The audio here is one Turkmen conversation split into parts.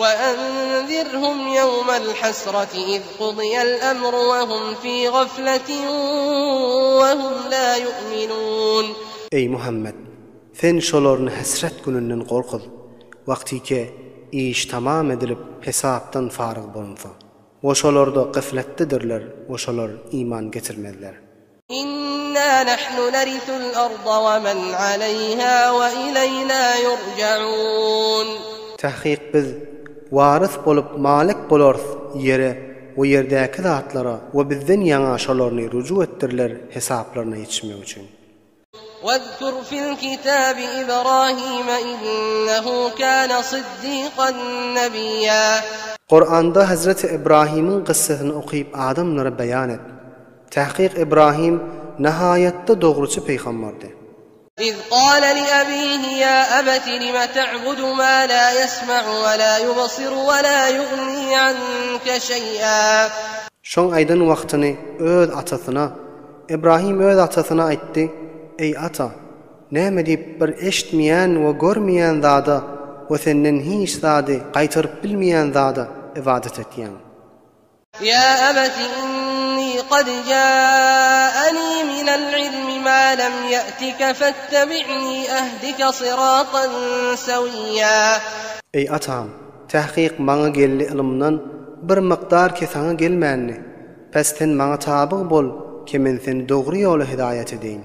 We'enzirhum ýewmel hasrati iz kudiýel emru we hum fi gafletin we hum la ýu'minun. Eý, Muhammet! Sen şolaryny hesret gününden gorkuz, wagtyke iş tamam edilip hesapdan faryg bolunsa. We şolar-da gyfletdedirler we şolar iman getirmezler. Inna nahnu nerisul arda we men aleýha we ileýna ýurja'un. Takyk biz warys bolup malik bolarys ýere we ýerdäki zatlara we bizden ýaňa şolaryny ruju etdiriler hesaplaryna ýetişmek üçin. Wezkur fil kitabi Ibrahime innehu kana syddykan nebiyya. Kuranda Hezreti Ibrahimiň kyssasyny okyp adamlara beýan et. Takyk Ibrahim nahaýatda dogruçy pygambardy. Iz gale li abihi ýa abati lime ta'budu ma la ýesma'u we la ýubsiru we la ýugni anke şeý'a. Şoň aýdan wagtyny öz atasyna, Ibrahim öz atasyna aýtdy, Eý ata, näme diýip bir eşitmeýän we görmeýän zada we senden hiç zady gaýtaryp bilmeýän zada ybadat etýäň? Ýa abati inni kad ja'ani minel ilmi ma lem ýe'tike fettebi'ni ehdike syratan sewiyya. Eý atam, tahkyk maňa geldi ylymdan bir mykdar ki saňa gelmändi. Pes sen maňa tabyg bol ki men seni dogry ýola hidaýat edeýin.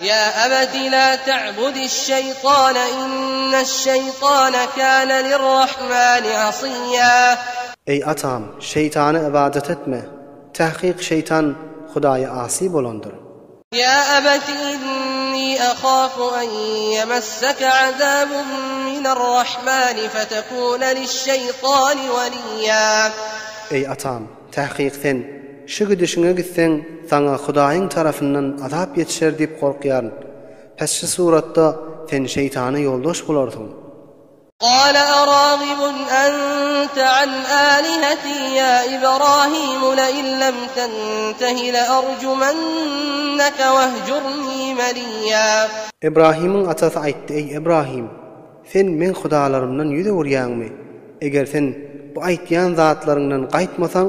Ýa abati la ta'budiş-şeýtana inneş-şeýtana kana lir-rahmani asiyya. Eý atam, şeýtana ybadat etme, tahkyk şeýtan Hudaýa asy bolandyr. Ýa abati inni ahafu en ýemesseke azabun minerrahmani fetekune liş-şeýtani weliyya. Eý atam, Takyk sen, şu gidişiňe gitseň, saňa Hudaýyň tarapyndan azap ýetişer diýip gorkýaryn. Pes şu suratda sen şeýtana ýoldaş bolarsyň. Gala aragibun ente an alihati ýa Ibrahim lein lem tentehi learjumenneke wehjurni meliýa. Ibrahimiň atasy aýtdy, Eý, Ibrahim! Sen meň hudalarymdan ýüz öwürýäňmi? Eger sen bu aýtýan zatlaryňdan gaýtmasaň,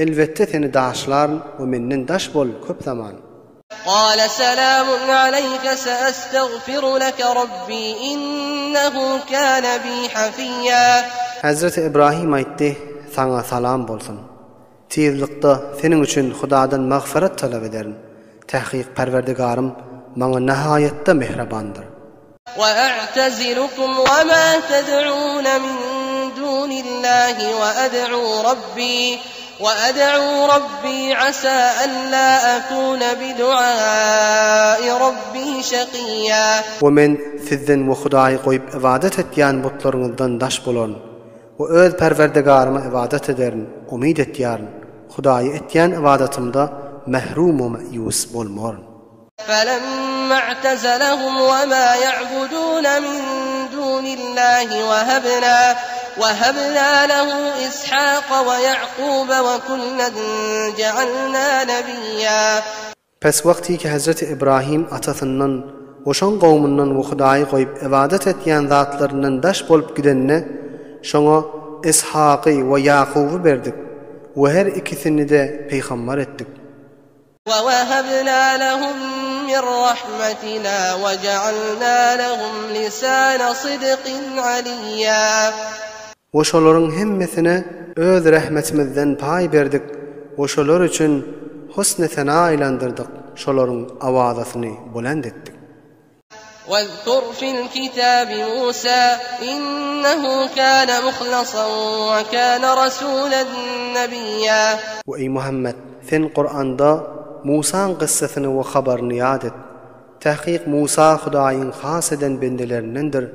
elbetde seni daşlaryn we menden daş bol köp zaman. Gala selamun aleýke seestagfiru leke Rabbi innehu kana bi hafiýa. Hezreti Ibrahim aýtdy, Saňa salam bolsun. Tizlikde seniň üçin Hudadan magfyrat talap ederin. Tahkyk Perwerdigarym maňa nahaýatda mähribandyr. We'tezilukum we ma ted'un min dunillahi we ed'u Rabbi we ed'u Rabbi asa en la akune bi duai Rabbi şekiyya. We men sizden we Hudaýy goýup ybadat etýän butlaryňyzdan daş bolaryn. We öz Perwerdigaryma ybadat ederin, umyt etýärin, Hudaýa etýän ybadatymda mährum we mäýus bolmaryn. Felemma i'tezelehum we ma ya'budun min dunillahi wehabna wehabna lehu Ishaka we Ya'kuba we kullen je'alna nebiyya. Pes wagtyky Hezreti Ibrahim atasyndan we şoň gowmundan we Hudaýy goýup ybadat etýän zatlaryndan daş bolup gidende, şoňa Ishaky we Ýakuby berdik we her ikisini-de pygambar etdik. We wehabna lehum min rahmetina we jealna lehum lisana sydkin aliyya. We şolaryň hemmesine Öz rehmetimizden paý berdik we şolar üçin husny sena aýlandyrdyk, şolaryň awazasyny bulend etdik. Wezkur fil kitabi Musa, innehu kana muhlasan we kana rasulan nebiyya. We eý Muhammet, sen Kuranda Musaň kyssasyny we habaryny ýat et. Tahkyk Musa Hudaýyň has eden bendelerindendir.